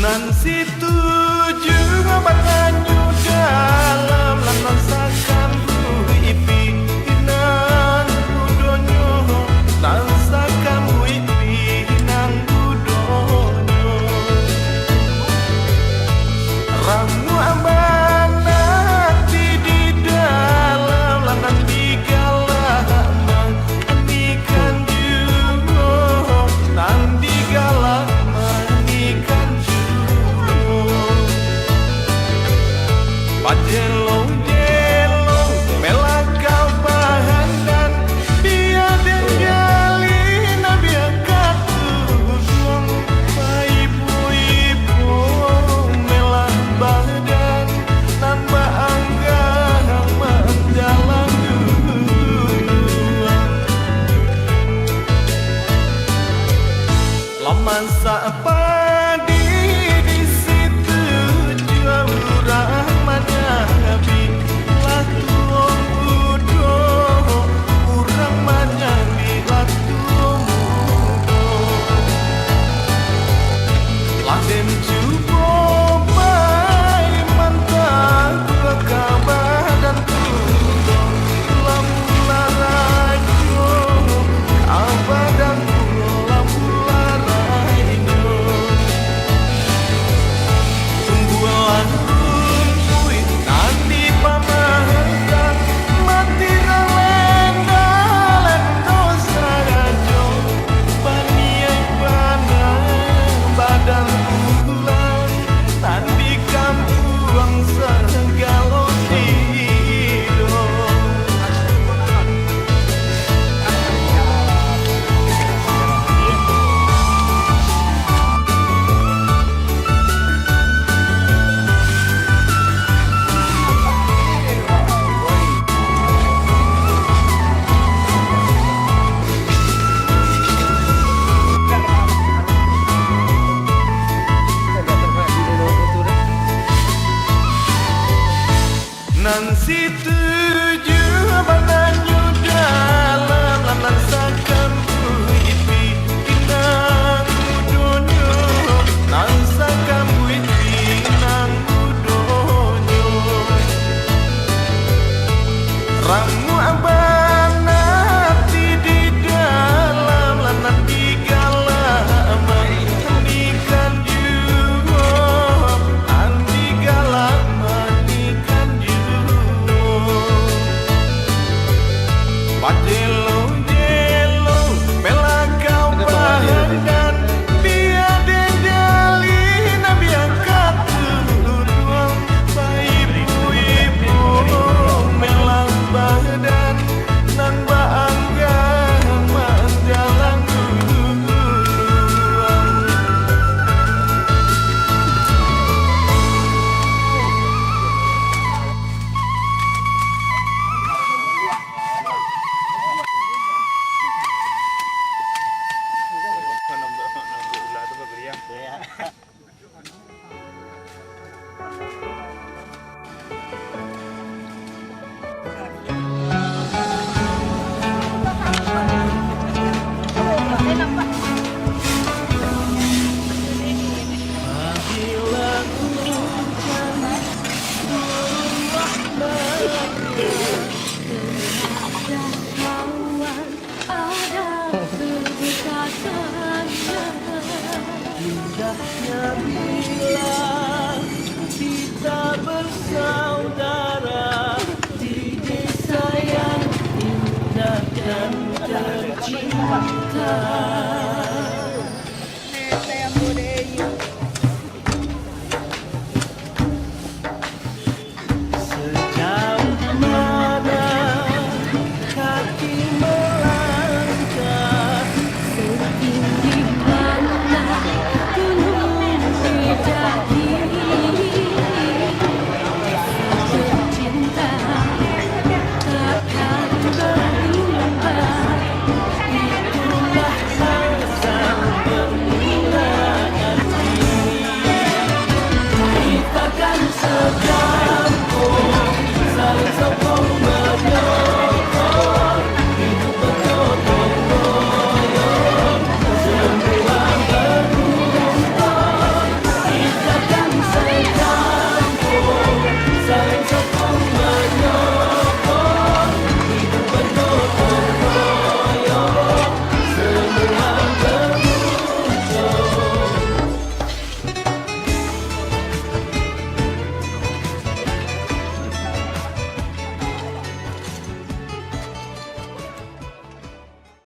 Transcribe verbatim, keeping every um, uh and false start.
Nan situju batanyo dalam, lah nan sakambuik pinang budonyo, nan sakambuik pinang budonyo. Ramuak bana di dalam, lah nan digalak ma- Manikan juo, nan digalak manikan juo. Bajelo-jelo melangkah bahandan, bia den gali nan bia katuduang, baibo-ibo melah badan. Nan baanggang manjalang duduak. Lah masak padi di situ, jua urang manyabik, lah tuo mudo, urang manyabik lah tuo mudo. Lah den cubo pai mantaguah ka badan tu, lampu lah rajo, ka badan tu lampu lah rajo. Bila kita bersaudara di desa yang indah dan tercinta.